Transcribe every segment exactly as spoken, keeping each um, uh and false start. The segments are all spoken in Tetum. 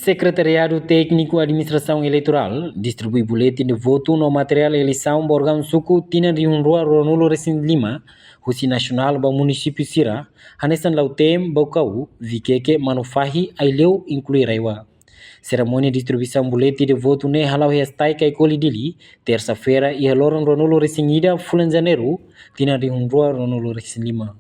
Sekretariadu Tékniku Administrasaun Eleitorál distribui boletin de votu no materiál eleisaun ba órgaun suku tinan rihun rua ruanulu resin lima, husi nasionál ba munisípiu sira, hanesan Lautém, Baucau, Viqueque, Manufahi, Aileu, inklui RAEOA. Serimónia distribuisaun boletin de votu ne'e hala'o iha Estádio Caicoli, Dili, tersa-feira, iha loron ruanulu resin ida fulan Janeiru, tinan rihun rua ruanulu resin lima.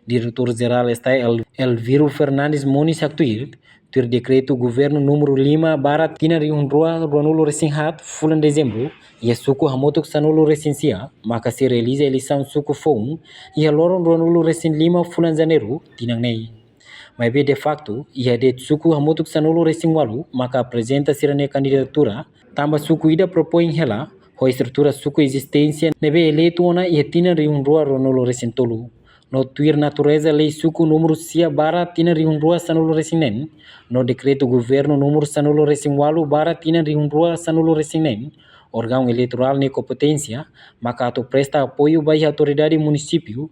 Diretór Jerál Estádio El-, Elviro Fernandes Moniz haktuir, tuir dekretu governu númeru lima barra tinan rihun rua ruanulu resin haat fulan Dezembru, iha suku hamutuk sanulu resin sia, maka sei realiza eleisaun suku foun, iha loron ruanulu resin lima fulan Janeiru, tinan ne'e. Maibé de faktu, iha de'it suku hamutuk sanulu resin ualu, maka aprezenta sira-nia kandidatura, tanba suku ida propoin hela, ho estrutura suku ezisténsia ne'ebé eleitu ona iha tinan rihun rua ruanulu resin tolu. No tuir natureza lei suku númeru sia barra tinan rihun rua sanulu resin neen, no dekretu governu númeru sanulu resin ualu barra tinan rihun rua sanulu resin neen, órgaun eleitorál nia kompeténsia, maka atu presta apoiu ba iha autoridade munisípiu,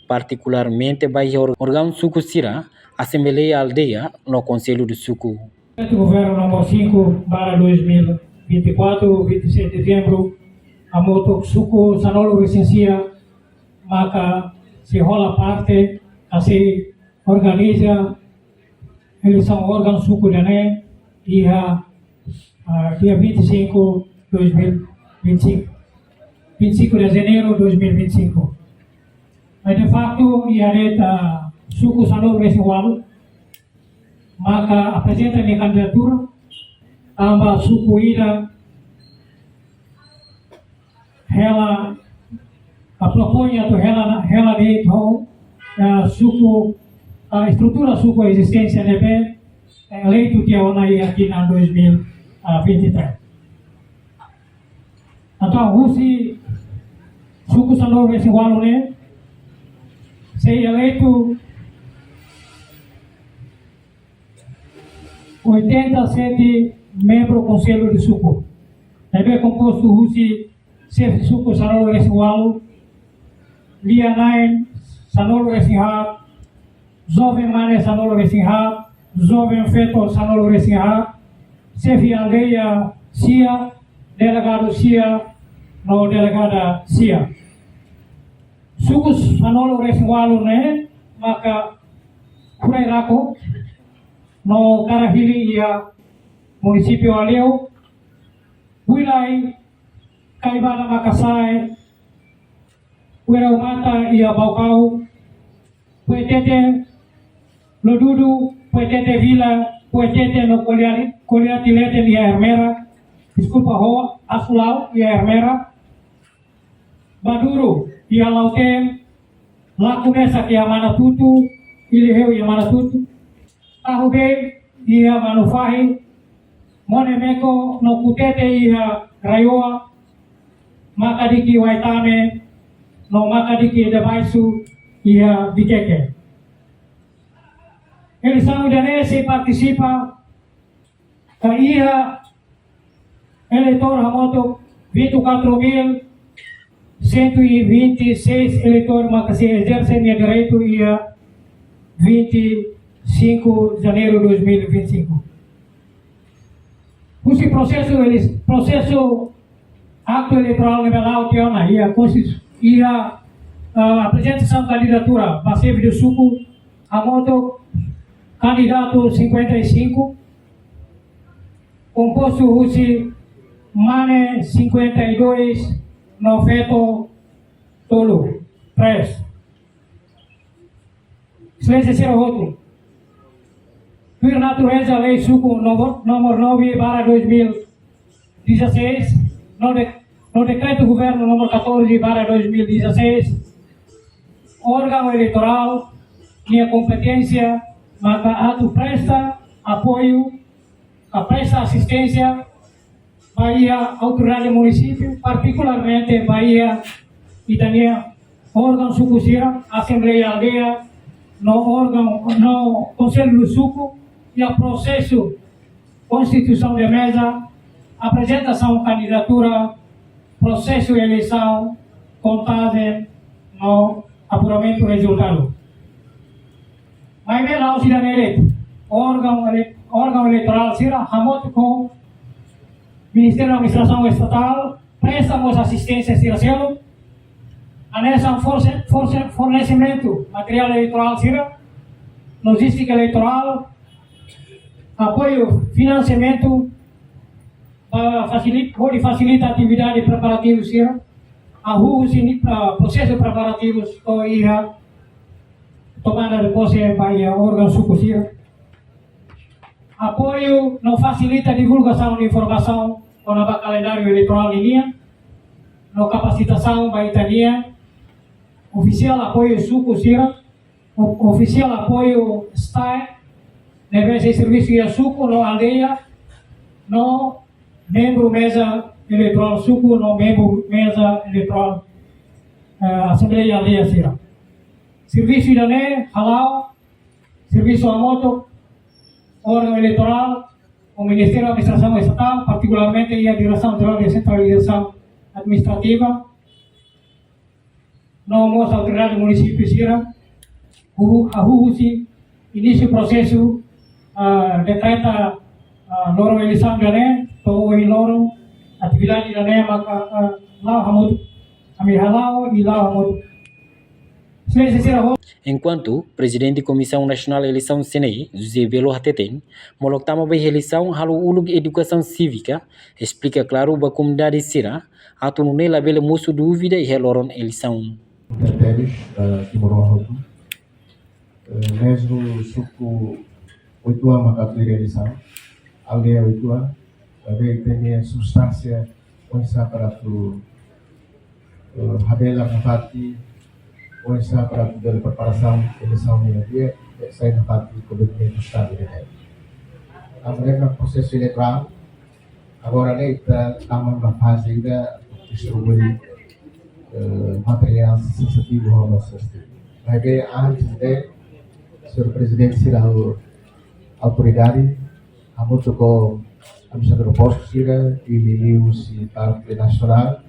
partikularmente ba iha ór-, órgaun suku sira, asembleia aldeia, no konsellu de suku. Decreto Governo número cinco barra dois mil e vinte e quatro, vinte e sete de dezembro, hamutuk suku sanulu resin sia, maka sei hola parte, ka sei organiza eleisaun órgaun suku ida-ne'e, iha, ah, dia vinte e cinco, dois mil e vinte e cinco. Vinte e cinco de janeiro de dois mil e vinte e cinco. Mas, de facto, iha de'it suku sanulu resin ualu, maka aprezenta nia kandidatura, tanba suku ida hela, a propoin atu hela, hela de'it ho, eh, suku, eh, estrutura suku ezisténsia ne'ebé, eh, eleitu tiha ona iha tinan dois mil e vinte e três. Entaun, husi suku sanulu resin ualu ne'e, sei eleitu oitenta e sete membru konsellu de suku. Ne'ebé kompostu husi xefe suku sanulu resin ualu, lia-na'in sanulu resin haat, joven mane sanulu resin haat, joven feto sanulu resin haat, xefe aldeia sia, delegadu sia, no delegada sia. Suku sanulu resin ualu ne'e maka Furai Rako, no Karahili iha munisípiu Aileu, Builai, Kaibada Makasae, Uerau Mata iha Baucau, Puetete, Lodudu, Puetete Vila, Puetete no Kolia-, Koliati Leten iha Ermera, deskulpa, ho Asulau iha Ermera, Maduro iha Lautém, Lakumesak iha Manatutu, Iliheu iha Manatutu, Tahu Bey iha Manufahi, Monemeko no Kutete iha RAEOA, Makadiki Waitame no Makadiki Debaixo iha Viqueque. Eleisaun ida-ne'e sei partisipa ka iha eleitór hamutuk vinte e quatro mil cento e vinte e seis eleitór maka sei ezerse nia direitu iha vinte e cinco de janeiro de dois mil e vinte e cinco. Husi prosesu ele-, prosesu aktu eleitorál ne'ebé la'o tiha ona, iha konstitu-, iha, ah, aprezentasaun kandidatura ba xefe de suku, hamutuk kandidatu cinquenta e cinco, kompostu husi mane cinquenta e dois no feto tolu, três. Exelénsia sira hotu, tuir natureza lei suku número, número nove barra dois mil e dezasseis, no de-, no decreto governo número catorze barra dois mil e dezasseis, órgaun eleitorál nia kompeténsia maka atu presta apoiu, ka presta asisténsia ba iha autoridade munisípiu, partikularmente ba iha ita-nia órgaun suku sira, asembleia aldeia, no órgaun, no konsellu suku, iha prosesu konstituisaun de meza, aprezentasaun kandidatura, prosesu eleisaun, kontajen no apuramentu rezultadu. Maibé la'ós ida-ne'e de'it, órgaun ele-, órgaun eleitorál sira, hamutuk ho Ministériu Administrasaun Estatál, presta mós asisténsia sira seluk, hanesan forse-, forse-, fornesimentu materiál eleitorál sira, lojístika eleitorál, apoiu finansiamentu, para fasilita, hodi fasilita atividade preparativu sira, hahú husi, ah, prosesu preparativu to'o iha tomada de pose ba iha órgaun suku sira. Apoiu no fasilita divulgasaun informasaun kona-ba kalendáriu eleitorál ninian, no kapasitasaun ba ita-nia ofisiál apoiu suku sira, o-, ofisiál apoiu STAE, ne'ebé sei servisu iha suku no aldeia, no membru meza eleitorál suku no membru meza eleitorál, eh, asembleia aldeia sira. Servisu ida-ne'e hala'o, servisu hamutuk, órgaun eleitorál, ho Ministériu Administrasaun Estatál, partikularmente iha Diresaun Jerál Desentralizasaun Administrativa, no mós autoridade munisípiu sira, hahú, hahú husi inísiu prosesu, ah, dekreta, ah, loron eleisaun ida-ne'e, to'o ohin loron, atividade ida-ne'e maka, ah, la'o hamutuk, ami hala'o i la'o hamutuk. Exelénsia sira ho- Enkuantu, Prezidente Komisaun Nasionál Eleisaun, CNE, José Belo hateten, molok tama ba eleisaun halo uluk edukasaun sívika, esplika klaru ba komunidade sira, atu nune'e labele mosu dúvida iha loron eleisaun. Tebes, eh, timoroan hotu. Eh, mezmu suku Oituan maka atu hili eleisaun, aldeia Oituan, maibé ita-nia substánsia oinsá para atu, eh, habelar nafatin, oinsá para atu bele preparasaun eleisaun nian di'ak, sai nafatin komitmentu Estadu nian. Tanba ne'e prosesu eleitorál, agora ne'e ita tama ba faze ida distribui, eh, materiál sensitivu ho mós sensitivu. Maibé antes de, señór Prezidente sira ho autoridade, hamutuk ho administradór postu sira, i liuliu husi parte nasionál,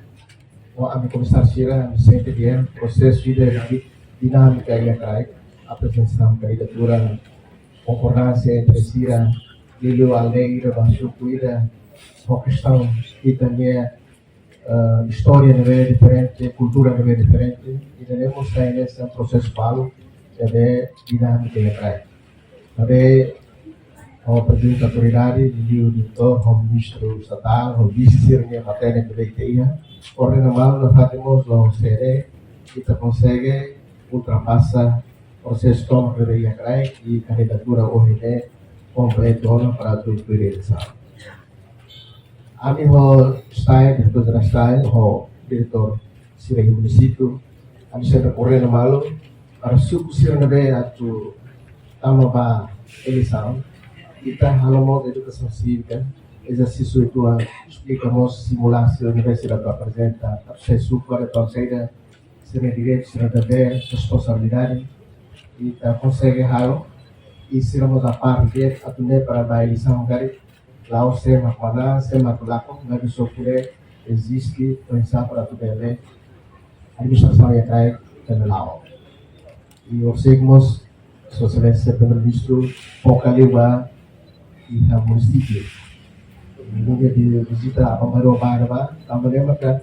ho ami komisáriu sira, ami sente di'ak, prosesu ida di-, dinámika iha kraik, aprezentasaun kandidatura, konkordánsia entre sira, liuliu aldeia ida ba suku ida, ho kestaun ita-nia, eh, istória ne'ebé diferente, kultura ne'ebé diferente, ida-ne'e mós sai hanesan prosesu balu, ne'ebé dinámika iha kraik. Maibé, ho prezidente autoridade, liuliu diretór, ho ministru estatál, ho vise sira-nia matenek ne'ebé ita iha, koordena malu nafatin mós ho CNE, ita konsege ultrapasa prosesu tomak ne'ebé iha kraik, i kandidatura ohin ne'e kompletu ona para atu tuir eleisaun. Ami ho STAE, diretór jerál STAE, ho diretór sira iha munisípiu, ami sempre koordena malu, para suku sira ne'ebé atu tama ba eleisaun, ita halo mós edukasaun sívika, ezersísiu Oituan, esplika mós simulasi ne'ebé sira atu aprezenta, atu sai suku, atu sai ida, sira-nia direitu, sira-nia devér, responsabilidade, ita konsege halo, i sira mós a par de atu nune'e para ba eleisaun karik, la'o sé mak manán, sé mak lakon, maibé só kuda eziste oinsá para atu bele administrasaun iha kraik bele la'o. I horiseik mós, Sua Exelénsia Primeiru-Ministru foka liu ba iha munisípiu. Nia vizita Bambarua ba, tanba ne'e maka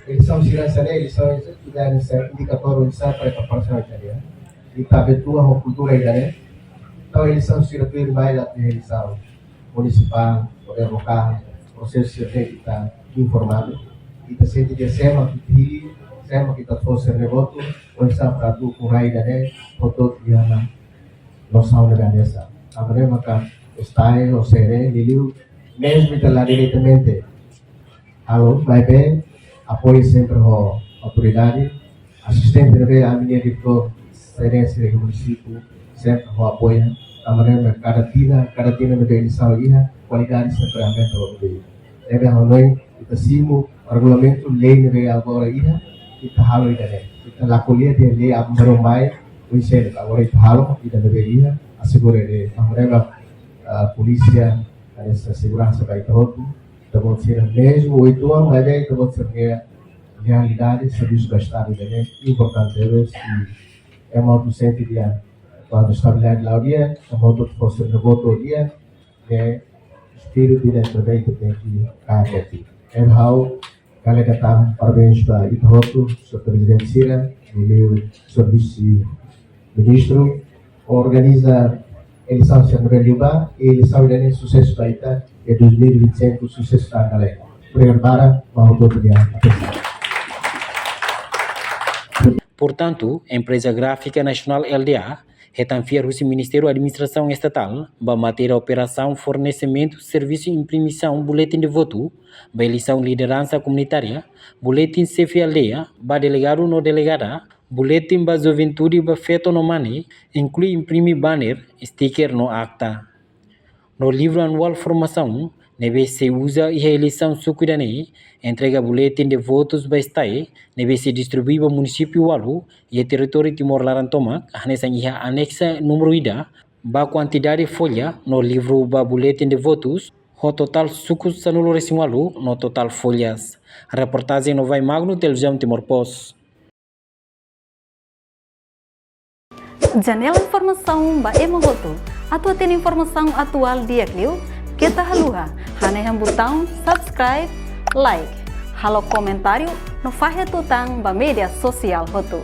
eleisaun sira hanesan ne'e, eleisaun sira hanesan ne'e, indikatór oinsá para preparasaun ita-nia. Ita habitua ho kultura ida-ne'e. Entaun eleisaun sira tuirmai la eleisaun munisipál, podér lokál, prosesu sira ne'e ita informadu. Ita sente di'ak sé mak ita hili, sé mak ita fó sira-nia votu, oinsá para atu kurai ida-ne'e, hotu-hotu iha ona nosaun ne'ebé hanesan. Tanba ne'e maka STAE ho CNE, liuliu, mezmu ita la diretamente halo, maibé apoiu sempre ho autoridade, asistente ne'ebé ami-nia diretór, CNE sira iha munisípiu, sempre ho apoiu, tanba ne'e kada tinan, kada tinan ne'ebé eleisaun iha, kualidade sempre aumenta ho bem. Ne'ebé ha'u hanoin, ita simu regulamentu, lei ne'ebé agora iha, ita halo ida-ne'e. Ita la ko'alia dehan lei aban-bainrua mai, oinsá, agora ita halo ida ne'ebé iha, asegura de'it. Tanba ne'e, ah, polísia, hanesan seguransa ba ita hotu, ita-boot sira mezmu Oituan, maibé ita-boot sira-nia realidade, servisu ba Estadu ida-ne'e importante tebes, i ema hotu sente di'ak, kuandu estabilidade la'o di'ak, ema hotu fó sira-nia votu di'ak, Ne'e espíritu ida ne'ebé ita tenke hahú. Entaun, ha'u hakarak hatán parabéns ba ita hotu, señór Prezidente sira, liuliu señór Vise-Ministru, organiza eleisaun sira ne'ebé liubá, i eleisaun ida-ne'e susesu ba ita, i dois mil e vinte e cinco susesu ba ita. Obrigadu barak, ba hotu-hotu nia atensaun. Portantu, Empreza Gráfika Nasionál, L D A, hetan fiar husi Ministériu Administrasaun Estatál ba matéria operasaun fornesimentu servisu imprimisaun buletin de votu ba eleisaun lideransa komunitária, buletin xefe aldeia ba delegadu no delegada, buletin ba juventude ba feto no mane, inklui imprimi banner, sticker no akta. No livru anuál formasaun ne'ebé sei uza iha eleisaun suku ida-ne'e, entrega buletin de votus ba STAE ne'ebé sei distribui ba munisípiu ualu iha territóriu Timor laran tomak, hanesan iha aneksa númeru ida, ba kuantidade folha no livru ba buletin de votus, ho totál suku sanulu-resin-ualu no totál folhas. Reportajen Novai Magno, Televizaun Timor Post. Janela informasaun ba ema hotu. Atu hatene informasaun atuál di'ak liu, keta haluha hanehan butaun subscribe, like, halo komentáriu no fahe tutan ba média sosiál hotu.